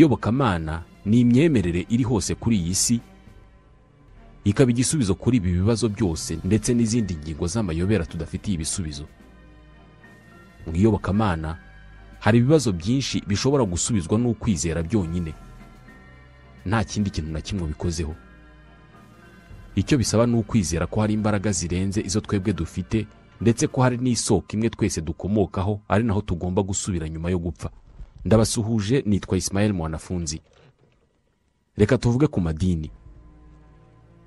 Iyobokamana ni imyemerere iri hose kuri iyi si, ikaba igisubizo kuri ibi bibazo byose ndetse n'izindi ngingo z'amayobera tudafitiye ibisubizo. Mu iyobokamana hari ibibazo byinshi bishobora gusubizwa n'ukwizera byonyine, nta kindi kintu na kimwe bikozeho. Icyo bisaba ni ukwizera ko hari imbaraga zirenze izo twebwe dufite, ndetse ko hari n'isoko imwe twese dukomokaho, ari naho tugomba gusubira nyuma yo gupfa. Ndabasuhuje, nitwa Ismael Mwanafunzi. Reka tuvuge ku madini.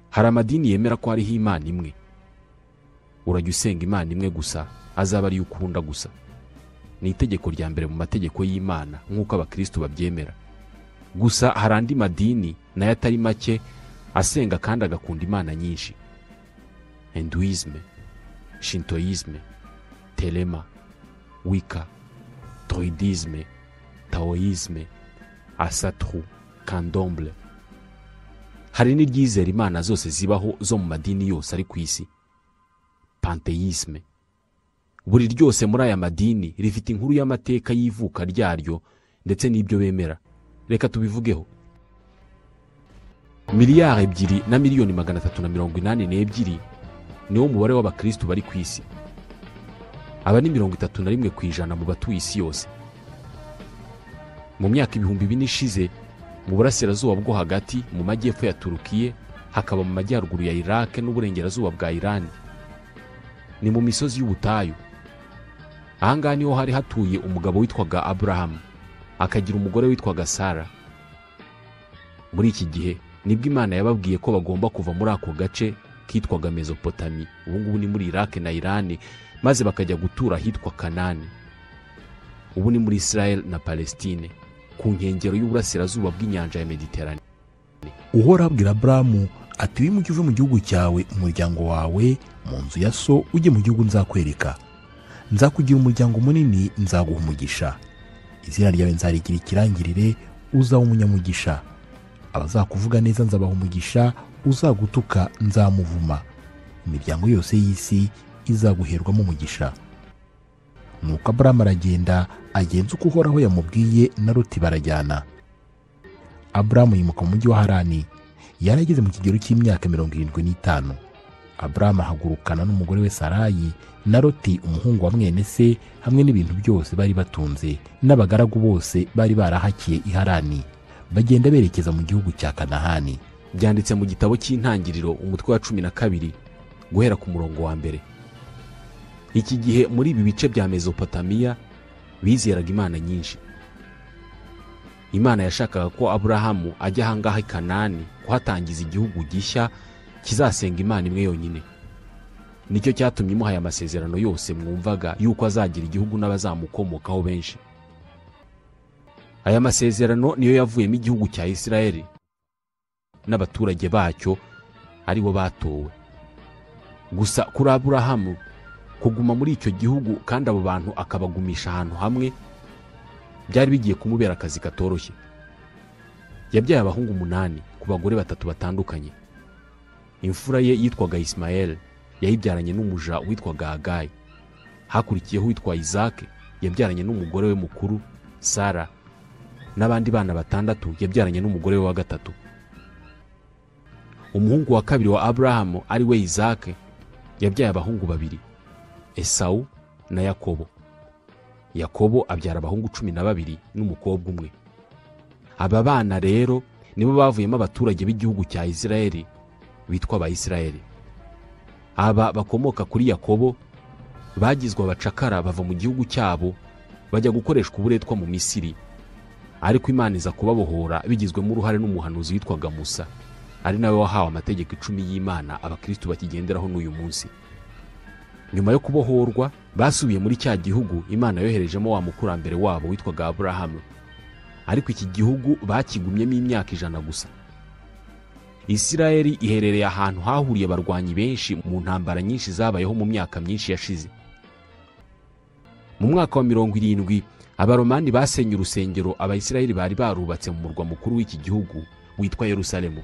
Hari amadini yemera ko hariho Imana imwe. Urajya usenga Imana imwe gusa, azaba ariyo ukunda gusa. Ni itegeko rya mbere mu mategeko y'Imana nk'uko abakristo babyemera. Gusa hari andi madini nayo atari make asenga kandi agakunda Imana nyinshi. Hinduisme, Shintoisme, Telema, Wicca, Druidisme, Taoisme, Asatru, Candomblé. Hari n'iryizera Imana zose zibaho zo mu madini yose ari ku isi. Pantheisme. Buri ryose muri aya madini rifite inkuru y'amateka y'ivuka ryaryo ndetse n'ibyo bemera. Reka tubivugeho. 2,382,000,000 niwo mubare w'abakristo bari ku isi. Aba ni 31% mu batuye isi yose. Mu myaka 2000 ishize, mu burasirazuba bwo hagati, mu majyepfo ya Turukiye, hakaba mu majyaruguru ya Iraq n'uburengerazuba bwa Iran, ni mu misozi y'ubutayu. Ahangaha niho hari hatuye umugabo witwaga Abraham, akagira umugore witwaga Sara. Muri iki gihe nibwo Imana yababwiye ko bagomba kuva muri ako gace kitwaga Mesopotami, ubu ngubu ni muri Iraq na Iran, maze bakajya gutura ahitwa Kanani, ubu ni muri Israel na Palestine, ku nkengero y'uburasirazuba bw'inyanja ya Mediterane. Uhoraho abwira Aburahamu ati: wimuke uve mu gihugu cyawe, umuryango wawe, mu nzu ya so, ujye mu gihugu nzakwereka. Nzakugira umuryango munini, nzaguha umugisha. Izina ryawe nzarigira ikirangirire, uzaba umunyamugisha. Abazakuvuga neza nzabaha umugisha, uzagutuka nzamuvuma. Imiryango yose y'isi izaguherwamo umugisha. Nuko Aburahamu aragenda, agenza uko Uhoraho yamubwiye, na Loti barajyana. Aburahamu yimuka mu mujyi wa Harani. Yari ageze mu kigero cy'imyaka 75. Aburahamu ahagurukana n'umugore we Sarayi na Loti umuhungu wa mwene se, hamwe n'ibintu byose bari batunze n'abagaragu bose bari barahakiye i Harani, bagenda berekeza mu gihugu cya Kanahani. Byanditse mu gitabo cy'Intangiriro umutwe wa 12 guhera ku murongo wa mbere. Iki gihe muri ibi bice bya Mesopotamiya bizeraga Imana nyinshi. Imana yashakaga ko Aburahamu ajya ahangaha i Kanani kuhatangiza igihugu gishya kizasenga Imana imwe yonyine. Nicyo cyatumye imuhaye amasezerano yose mwumvaga yuko azagira igihugu n'abazamukomokaho benshi. Aya masezerano niyo yavuyemo igihugu cya Isirayeli n'abaturage bacyo aribo batowe. Gusa kuri Aburahamu kuguma muri icyo gihugu kandi abo bantu akabagumisha ahantu hamwe byari bigiye kumubera akazi katoroshye. Yabyaye abahungu 8 ku bagore 3 batandukanye. Imfura ye yitwaga Ismael, yayibyaranye n'umuja witwaga Hagayi. Hakurikiyeho witwa Isaac, yabyaranye n'umugore we mukuru Sara, n'abandi bana 6 yabyaranye n'umugore we wa gatatu. Umuhungu wa kabiri wa Abrahamu ari we Isaac yabyaye abahungu 2, Esau na Yakobo. Yakobo abyara abahungu 12 n'umukobwa umwe. Aba bana rero nibo bavuyemo abaturage b'igihugu cya Isirayeli bitwa Abayisirayeli. Aba bakomoka kuri Yakobo bagizwe abacakara bava mu gihugu cyabo bajya gukoreshwa uburetwa mu Misiri, ariko Imana iza kubabohora bigizwemo uruhare n'umuhanuzi witwaga Musa, ari nawe wahawe amategeko 10 y'Imana abakristo bakigenderaho n'uyu munsi. Nyuma yo kubohorwa basubiye muri cya gihugu Imana yoherejemo wa mukurambere wabo witwaga Aburahamu, ariko iki gihugu bakigumyemo imyaka 100 gusa. Isirayeli iherereye ahantu hahuriye abarwanyi benshi mu ntambara nyinshi zabayeho mu myaka myinshi yashize. Mu mwaka wa 70 Abaromani basenye urusengero Abayisirayeli bari barubatse mu murwa mukuru w'iki gihugu witwa Yerusalemu.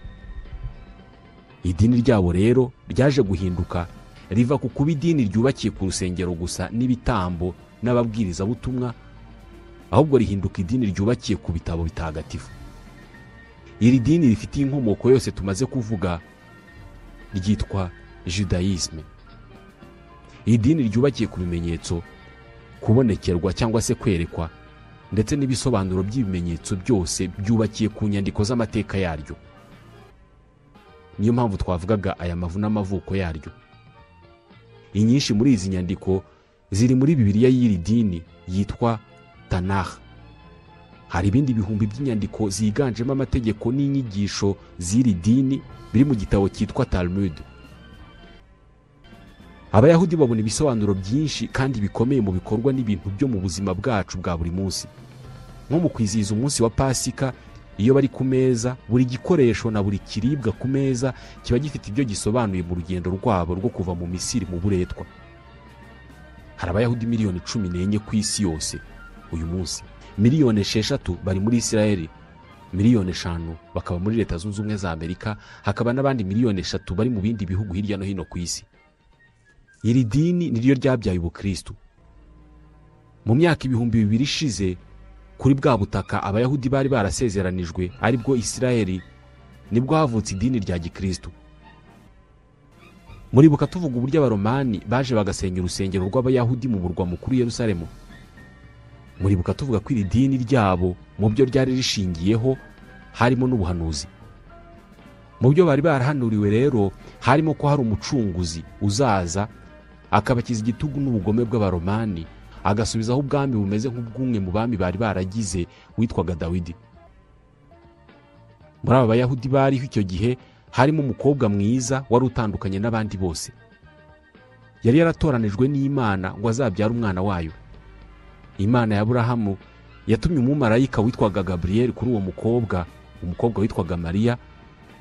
Idini ryabo rero ryaje guhinduka riva ku kuba idini ryubakiye ku rusengero gusa n'ibitambo n'ababwirizabutumwa, Ahubwo rihinduka idini ryubakiye ku bitabo bitagatifu. Iri dini rifite inkomoko yose tumaze kuvuga ryitwa Judaïsme. Iri dini ryubakiye ku bimenyetso, kubonekerwa cyangwa se kwerekwa, ndetse n'ibisobanuro by'ibimenyetso byose byubakiye ku nyandiko z'amateka yaryo. Niyo mpamvu twavugaga aya mavu n'amavuko yaryo. Inyinshi muri izi nyandiko ziri muri Bibiliya y'iri dini yitwa Tanakh. Hari ibindi bihumbi by'inyandiko ziganjemo amategeko n'inyigisho z'iri dini biri mu gitabo cyitwa Talmud. Abayahudi babona ibisobanuro byinshi kandi bikomeye mu bikorwa n'ibintu byo mu buzima bwacu bwa buri munsi. Nko mu kwizihiza umunsi wa Pasika, iyo bari ku meza, buri gikoresho na buri kiribwa ku meza kiba gifite ibyo gisobanuye mu rugendo rwabo rwo kuva mu Misiri mu buretwa. Hari Abayahudi miliyoni 14 ku isi yose uyu munsi. Miliyoni 6 bari muri Isirayeli, miliyoni 5 bakaba muri Leta Zunze Ubumwe za Amerika, hakaba n'abandi miliyoni 3 bari mu bindi bihugu hirya no hino ku isi. Iri dini niryo ryabyaye ubukristu. Mu myaka 2000 ishize, kuri bwa butaka Abayahudi bari barasezeranijwe aribwo Isirayeli, nibwo havutse idini rya gikristu. Muribuka tuvuga uburyo Abaromani baje bagasenya urusengero rw'Abayahudi mu murwa mukuru Yerusalemu. Muribuka tuvuga ko iri dini ryabo mu byo ryari rishingiyeho harimo n'ubuhanuzi. Mu byo bari barahanuriwe rero harimo ko hari umucunguzi uzaza akabakiza igitugu n'ubugome bw'Abaromani, agasubizaho ubwami bumeze nk'ubw'umwe mu bami bari baragize witwaga Dawidi. Muri aba Bayahudi bariho icyo gihe harimo umukobwa mwiza wari utandukanye n'abandi bose. Yari yaratoranijwe n'Imana ngo azabyare umwana wayo. Imana ya Aburahamu yatumye umumarayika witwaga Gabriel kuri uwo mukobwa, umukobwa witwaga Mariya,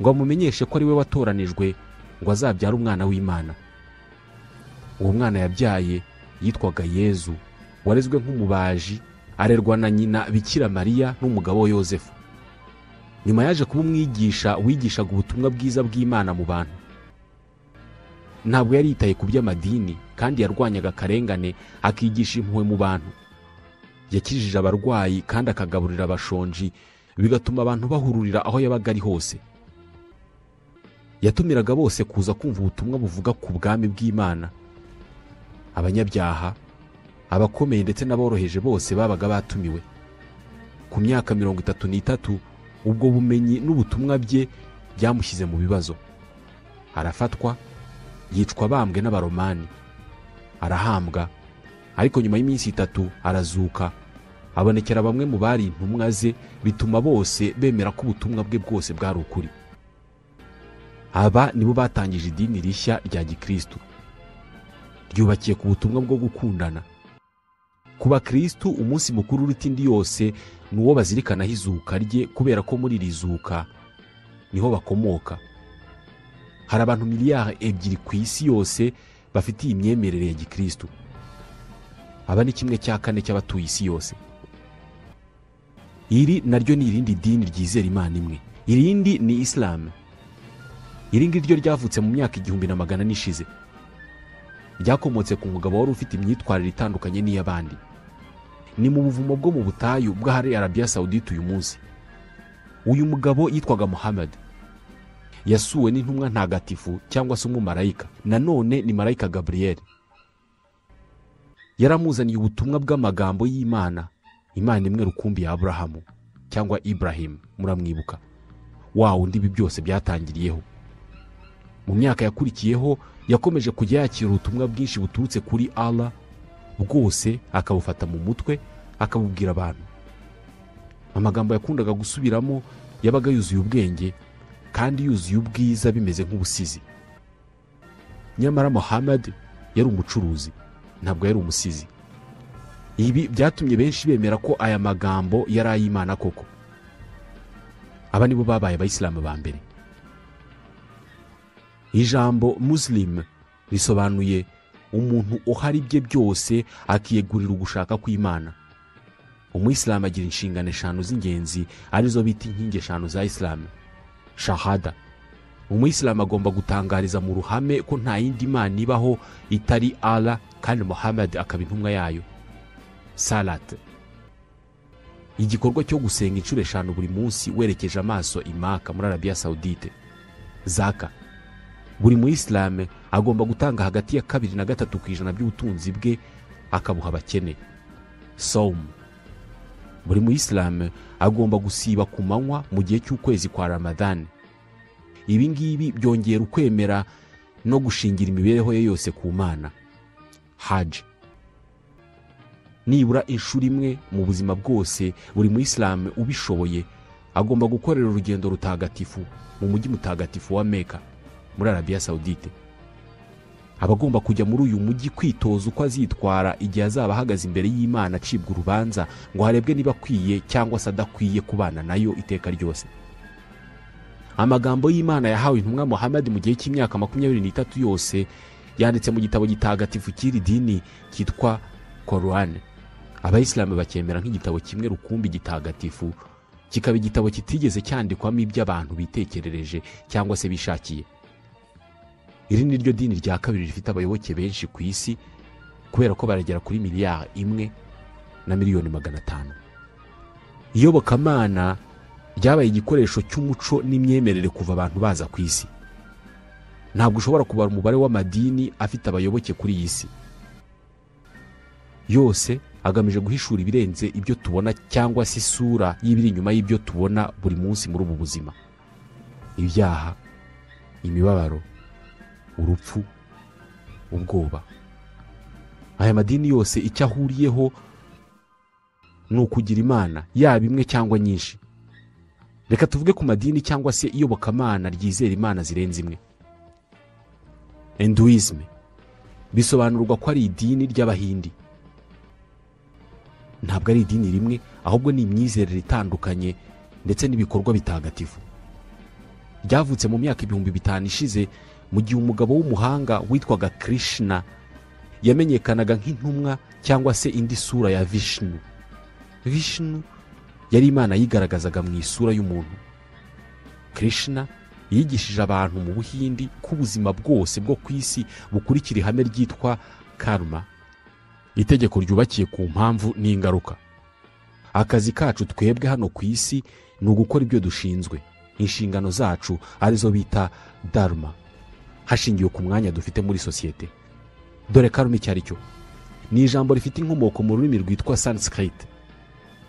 ngo amumenyeshe ko ari we watoranijwe ngo azabyare umwana w'Imana. Uwo mwana yabyaye yitwaga Yezu, warezwe nk'umubaji, arerwa na nyina Bikira Mariya n'umugabo Yosefu. Nyuma yaje kuba umwigisha wigishaga ubutumwa bwiza bw'Imana mu bantu. Ntabwo yari yitaye ku by'amadini, kandi yarwanyaga akarengane, akigisha impuhwe mu bantu. Yakijije abarwayi kandi akagaburira abashonji, bigatuma abantu bahururira aho yabaga ari hose. Yatumiraga bose kuza kumva ubutumwa buvuga ku bwami bw'Imana. Abanyabyaha, abakomeye ndetse n'aboroheje bose babaga batumiwe. Ku myaka 33 ubwo bumenyi n'ubutumwa bye byamushyize mu bibazo. Arafatwa, yicwa bambwe n'Abaromani, arahambwa, ariko nyuma y'iminsi 3 arazuka, abonekera bamwe mu bari intumwa ze, bituma bose bemera ko ubutumwa bwe bwose bwari ukuri. Aba nibo batangije idini rishya rya gikristu, ryubakiye ku butumwa bwo gukundana. Ku bakristu umunsi mukuru uruta indi yose ni uwo bazirikanaho izuka rye, kubera ko muri iri zuka niho bakomoka. Hari abantu miliyari 2 ku isi yose bafite iyi myemerere ya gikristu. Aba ni 1/4 cy'abatuye isi yose. Iri naryo ni irindi dini ryizera Imana imwe. Irindi ni Islam. Iri ngiryo ryavutse mu myaka 1400 ishize. Ryakomotse ku mugabo wari ufite imyitwarire itandukanye n'iy'abandi. Ni mu buvumo bwo mu butayu bw'ahari Arabia Saudite uyu munsi. Uyu mugabo yitwaga Muhammad. Yasuwe n'intumwa ntagatifu cyangwa se umumarayika. Nanone ni marayika Gabriel. Yaramuzaniye ubutumwa bw'amagambo y'Imana, Imana imwe rukumbi ya Aburahamu cyangwa Ibrahim, muramwibuka. Wa wundi ibi byose byatangiriyeho. Mu myaka yakurikiyeho yakomeje kujya yakira ubutumwa bwinshi buturutse kuri Allah, bwose akabufata mu mutwe akabubwira abantu. Amagambo yakundaga gusubiramo yabaga yuzuye ubwenge kandi yuzuye ubwiza bimeze nk'ubusizi. Nyamara Muhammad yari umucuruzi, ntabwo yari umusizi. Ibi byatumye benshi bemera ko aya magambo yari ay'Imana koko. Aba nibo babaye abayisilamu ba mbere. Ijambo Muslim risobanuye umuntu uhari ibye byose akiyegurira ugushaka kw'Imana. Umuyisilamu agira inshingano 5 z'ingenzi arizo bita inkingi 5 za Islam. Shahada. Umuyisilamu agomba gutangariza mu ruhame ko nta yindi mana ibaho itari Allah kandi Muhammad akaba intumwa yayo. Salat. Igikorwa cyo gusenga inshuro 5 buri munsi werekeje amaso i Maka muri Arabia Saudite. Zaka, buri muyisilamu agomba gutanga hagati ya 2 na 3% by'ubutunzi bwe akabuha abakene. Saum, buri muyisilamu agomba gusiba ku manywa mu gihe cy'ukwezi kwa Ramadan. Ibi ngibi byongera ukwemera no gushingira imibereho ye yose ku Mana. Hajj, nibura inshuro imwe mu buzima bwose buri muyisilamu ubishoboye agomba gukorera urugendo rutagatifu mu mujyi mutagatifu wa Mecca muri Arabia Saudite. Abagomba kujya muri uyu mujyi kwitoza uko azitwara igihe azaba ahagaze imbere y'Imana acibwa urubanza ngo harebwe niba akwiye cyangwa se adakwiye kubana nayo iteka ryose. Amagambo y'Imana yahawe intumwa Muhammad mu gihe cy'imyaka 23 yose yanditse mu gitabo gitagatifu cy'iri dini cyitwa Quran. Abayisilamu bakemera nk'igitabo kimwe rukumbi gitagatifu, kikaba igitabo kitigeze cyandikwamo iby'abantu bitekerereje cyangwa se bishakiye. Iri ni ryo dini rya kabiri rifite abayoboke benshi ku isi kubera ko baragera kuri miliyari 1 na miliyoni 500. Iyobokamana ryabaye igikoresho cy'umuco n'imyemerere kuva abantu baza ku isi. Ntabwo ushobora kubara umubare w'amadini afite abayoboke kuri iyi si. Yose agamije guhishura ibirenze ibyo tubona cyangwa se isura y'ibiri inyuma y'ibyo tubona buri munsi muri ubu buzima. Ibyaha, imibabaro, urupfu, ubwoba. Aya madini yose icyo ahuriyeho ni ukugira Imana, yaba imwe cyangwa nyinshi. Reka tuvuge ku madini cyangwa se iyobokamana ryizera Imana zirenze imwe. Hinduism bisobanurwa ko ari idini ry'Abahindi. Ntabwo ari idini rimwe, ahubwo ni imyizerere itandukanye ndetse n'ibikorwa bitagatifu. Ryavutse mu myaka 5000 ishize mu gihe umugabo w'umuhanga witwaga Krishna yamenyekanaga nk'intumwa cyangwa se indi sura ya Vishnu. Vishnu yari Imana yigaragazaga mu isura y'umuntu. Krishna yigishije abantu mu Buhindi ko ubuzima bwose bwo ku isi bukurikira ihame ryitwa karma, itegeko ryubakiye ku mpamvu n'ingaruka. Akazi kacu twebwe hano ku isi ni ugukora ibyo dushinzwe, inshingano zacu arizo bita dharma, hashingiwe ku mwanya dufite muri sosiyete. Dore karma icyo ari cyo. Ni ijambo rifite inkomoko mu rurimi rwitwa Sanskrit,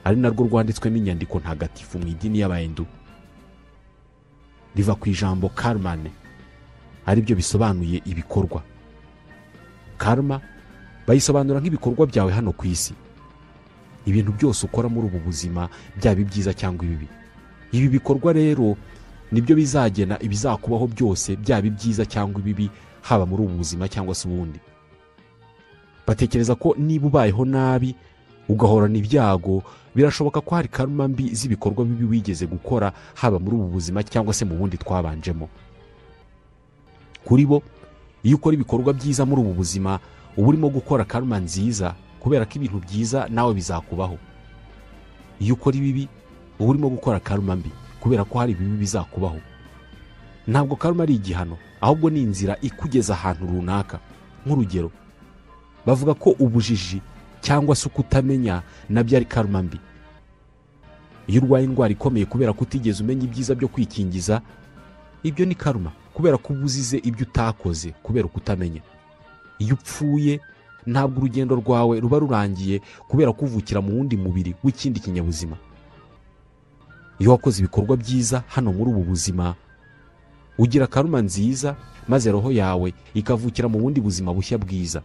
ari narwo rwanditswemo inyandiko ntagatifu mu idini y'Abahindu. Riva ku ijambo karmane, ari byo bisobanuye ibikorwa. Karma bayisobanura nk'ibikorwa byawe hano ku isi, ibintu byose ukora muri ubu buzima, byaba ibyiza cyangwa ibibi. Ibi bikorwa rero nibyo bizagena ibizakubaho byose, byaba ibyiza cyangwa ibibi, haba muri ubu buzima cyangwa se ubundi. Batekereza ko niba ubayeho nabi ugahorana ibyago, birashoboka ko hari karma mbi z'ibikorwa bibi wigeze gukora, haba muri ubu buzima cyangwa se mu bundi twabanjemo. Kuri bo, iyo ukora ibikorwa byiza muri ubu buzima, uba urimo gukora karma nziza, kubera ko ibintu byiza nawe bizakubaho. Iyo ukora ibibi, uba urimo gukora karma mbi, kubera ko hari ibibi bizakubaho. Ntabwo karma ari igihano, ahubwo ni inzira ikugeza ahantu runaka. Nk'urugero, bavuga ko ubujiji cyangwa se ukutamenya nabyo ari karma mbi. Iyo urwaye indwara ikomeye kubera ko utigeze umenya ibyiza byo kwikingiza, ibyo ni karma, kubera ko ubuzize ibyo utakoze kubera kutamenya. Iyo upfuye, ntabwo urugendo rwawe ruba rurangiye, kubera kuvukira mu wundi mubiri w'ikindi kinyabuzima. Iyo wakoze ibikorwa byiza hano muri ubu buzima, ugira karma nziza, maze roho yawe ikavukira mu bundi buzima bushya bwiza.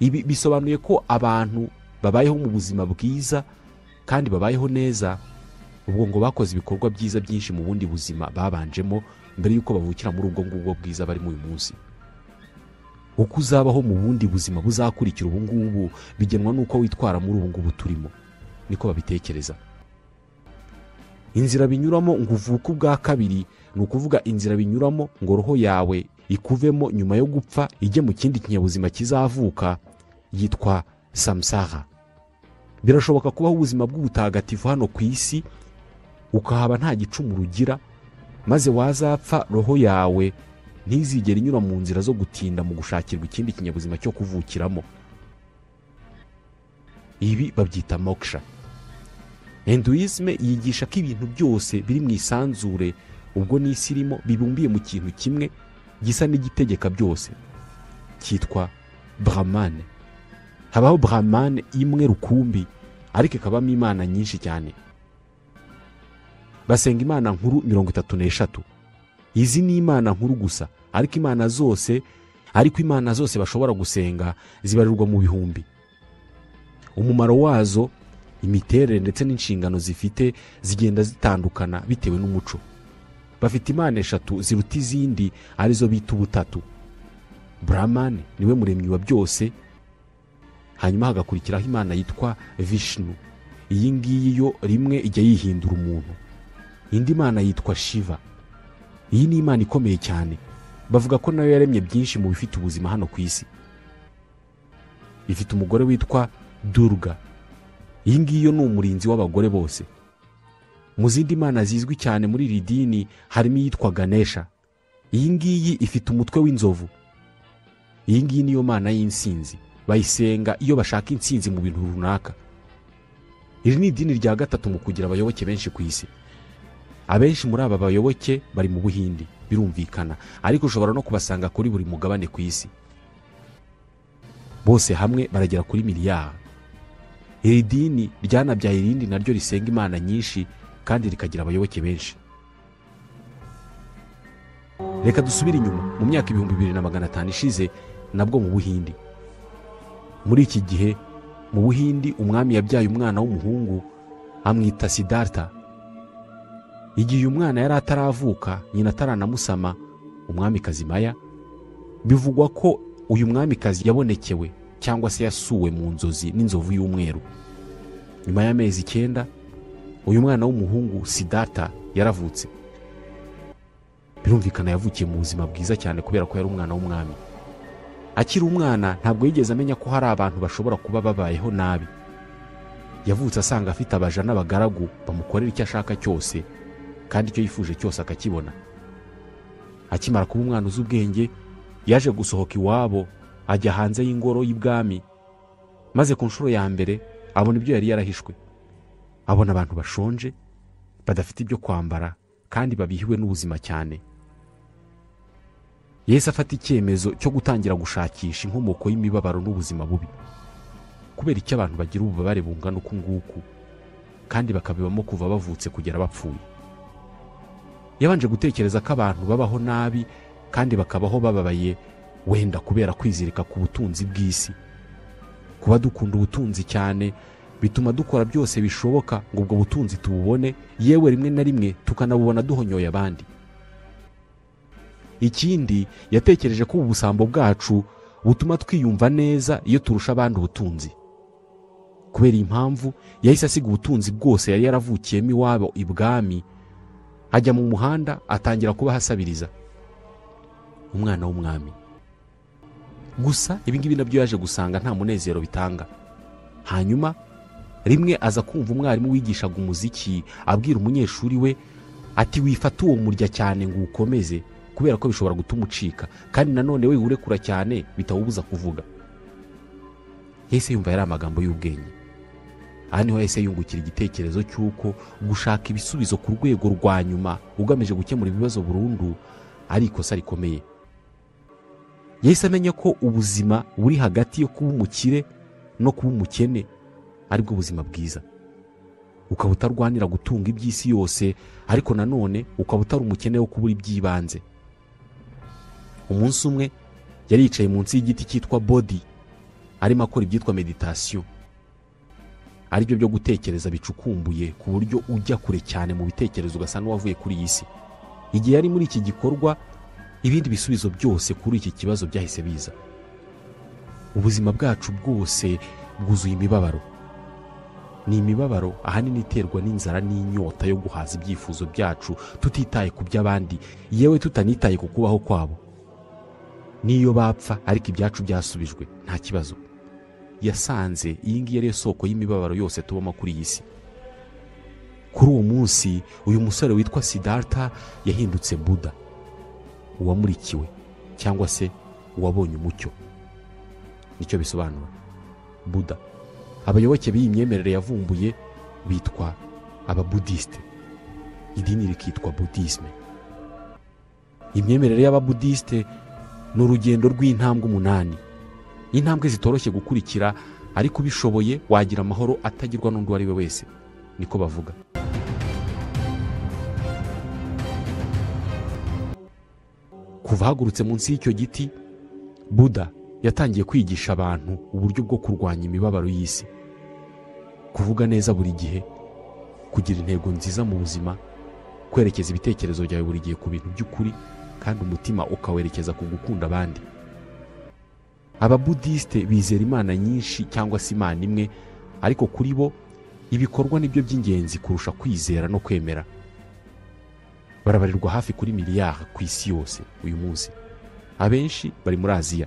Ibi bisobanuye ko abantu babayeho mu buzima bwiza kandi babayeho neza, ubwo ngo bakoze ibikorwa byiza byinshi mu bundi buzima babanjemo mbere yuko bavukira muri ubwo ngubwo bwiza barimo uyu munsi. Uko uzabaho mu bundi buzima buzakurikira ubu ngubu bigenwa n'uko witwara muri ubu ngubu turimo, niko babitekereza. Inzira binyuramo ngo uvuke ubwa kabiri, ni ukuvuga inzira binyuramo ngo roho yawe ikuvemo nyuma yo gupfa ijye mu kindi kinyabuzima kizavuka, yitwa samsara. Birashoboka kubaho ubuzima bw'ubutagatifu hano ku isi ukahaba nta gicumuro ugira, maze wazapfa roho yawe ntizigere inyura mu nzira zo gutinda mu gushakirwa ikindi kinyabuzima cyo kuvukiramo. Ibi babyita moksha. Hinduisme yigisha ko ibintu byose biri mu isanzure, ubwo n'isi irimo, bibumbiye mu kintu kimwe gisa n'igitegeka byose cyitwa Brahman. Habaho Brahman imwe rukumbi, ariko ikabamo imana nyinshi cyane. Basenga imana nkuru 33. Izi ni imana nkuru gusa, ariko imana zose bashobora gusenga zibarirwa mu bihumbi. Umumaro wazo, imiterere ndetse n'inshingano zifite zigenda zitandukana bitewe n'umuco. Bafite imana 3 ziruta izindi, arizo bita ubutatu. Brahman niwe muremyi wa byose, hanyuma hagakurikiraho imana yitwa Vishnu. Iyi ngiyi yo rimwe ijya yihindura umuntu. Indi mana yitwa Shiva. Iyi ni imana ikomeye cyane, bavuga ko nayo yaremye byinshi mu bifite ubuzima hano ku isi. Ifite umugore witwa Durga. Iyi ngiyo ni umurinzi w'abagore bose. Mu zindi mana zizwi cyane muri iri dini harimo iyitwa Ganesha. Iyi ngiyi ifite umutwe w'inzovu. Iyi ngiyi niyo mana y'insinzi, bayisenga iyo bashaka insinzi mu bintu runaka. Iri ni idini rya 3 mu kugira abayoboke benshi ku isi. Abenshi muri aba bayoboke bari mu Buhindi, birumvikana, ariko ushobora no kubasanga kuri buri mugabane ku isi. Bose hamwe baragera kuri miliyari. Iri dini ryanabyaye irindi naryo risenga imana nyinshi kandi rikagira abayoboke benshi. Reka dusubire inyuma mu myaka 2500 ishize, nabwo mu Buhindi. Muri iki gihe mu Buhindi umwami yabyaye umwana w'umuhungu amwita Siddhartha. Igihe uyu mwana yari ataravuka, nyina ataranamusama, umwamikazi Maya, bivugwa ko uyu mwamikazi yabonekewe cyangwa se yasuwe mu nzozi n'inzovu y'umweru. Nyuma y'amezi 9 uyu mwana w'umuhungu Siddhartha yaravutse. Birumvikana yavukiye mu buzima bwiza cyane kubera ko yari umwana w'umwami. Akiri umwana ntabwo yigeze amenya ko hari abantu bashobora kuba babayeho nabi. Yavutse asanga afite abaja n'abagaragu bamukorera icyo ashaka cyose, kandi icyo yifuje cyose akakibona. Akimara kuba umwana uzi ubwenge, yaje gusohoka iwabo ajya hanze y'ingoro y'ibwami, maze ku nshuro ya mbere abona ibyo yari yarahishwe. Abona abantu bashonje, badafite ibyo kwambara, kandi babihiwe n'ubuzima cyane. Yesu afata icyemezo cyo gutangira gushakisha inkomoko y'imibabaro n'ubuzima bubi. Kubera icyo abantu bagira ububabare bungana uku nguku, kandi bakabibamo kuva bavutse kugera bapfuye. Yabanje gutekereza ko abantu babaho nabi kandi bakabaho bababaye, wenda kubera kwizirika ku butunzi bw'isi. Kuba dukunda ubutunzi cyane bituma dukora byose bishoboka ngo ubwo butunzi tububone, yewe rimwe na rimwe tukanabubona duhonyoye abandi. Ikindi, yatekereje ko ubusambo bwacu butuma twiyumva neza iyo turusha abandi ubutunzi. Kubera impamvu yahise asiga ubutunzi bwose yari yaravukiyemo iwabo ibwami, ajya mu muhanda atangira kuba hasabiriza. Umwana w'umwami. Gusa ibi ngibi nabyo yaje gusanga nta munezero bitanga. Hanyuma rimwe aza kumva umwarimu wigishaga umuziki abwira umunyeshuri we ati wifata uwo murya cyane ngo ukomeze, kubera ko bishobora gutuma ucika, kandi nanone we urekura cyane bitawubuza kuvuga. Yahise yumva yari amagambo y'ubwenge. Aha niho yahise yungukira igitekerezo cy'uko gushaka ibisubizo ku rwego rwa nyuma ugamije gukemura ibibazo burundu ari ikosa rikomeye. Yahise amenya ko ubuzima buri hagati yo kuba umukire no kuba umukene aribwo buzima bwiza. Ukaba utarwanira gutunga iby'isi yose, ariko nanone ukaba utari umukene wo kubura iby'ibanze. Umunsi umwe yari yicaye munsi y'igiti cyitwa Bodhi, arimo akora ibyitwa meditation, aribyo byo gutekereza bicukumbuye ku buryo ujya kure cyane mu bitekerezo ugasa n'uwavuye kuri iyi si. Igihe yari muri iki gikorwa, ibindi bisubizo byose kuri iki kibazo byahise biza. Ubuzima bwacu bwose bwuzuye imibabaro. Ni imibabaro ahanini iterwa n'inzara n'inyota yo guhaza ibyifuzo byacu, tutitaye ku by'abandi, yewe tutanitaye ku kubaho kwabo. Niyo bapfa ariko ibyacu byasubijwe nta kibazo. Yasanze iyi ngiyi ariyo soko y'imibabaro yose tubamo kuri iyi si. Kuri uwo munsi uyu musore witwa Siddhartha yahindutse Buddha, uwamurikiwe cyangwa se uwabonye umucyo. Nicyo bisobanura Buddha. Abayoboke b'iyi myemerere yavumbuye bitwa Ababudisite, idini rikitwa Budisme. Imyemerere y'Ababudisite ni urugendo rw'intambwe 8, intambwe zitoroshye gukurikira, ariko ubishoboye wagira amahoro atagirwa n'undi uwo ari we wese, niko bavuga. Kuva ahagurutse munsi y'icyo giti, Buda yatangiye kwigisha abantu uburyo bwo kurwanya imibabaro y'isi, kuvuga neza buri gihe, kugira intego nziza mu buzima, kwerekeza ibitekerezo byawe buri gihe ku bintu by'ukuri, kandi umutima ukawerekeza ku gukunda abandi. Ababudisite bizera imana nyinshi cyangwa se imana imwe, ariko kuri bo ibikorwa nibyo by'ingenzi kurusha kwizera no kwemera. Barabarirwa hafi kuri miliyari ku isi yose uyu munsi, abenshi bari muri Aziya.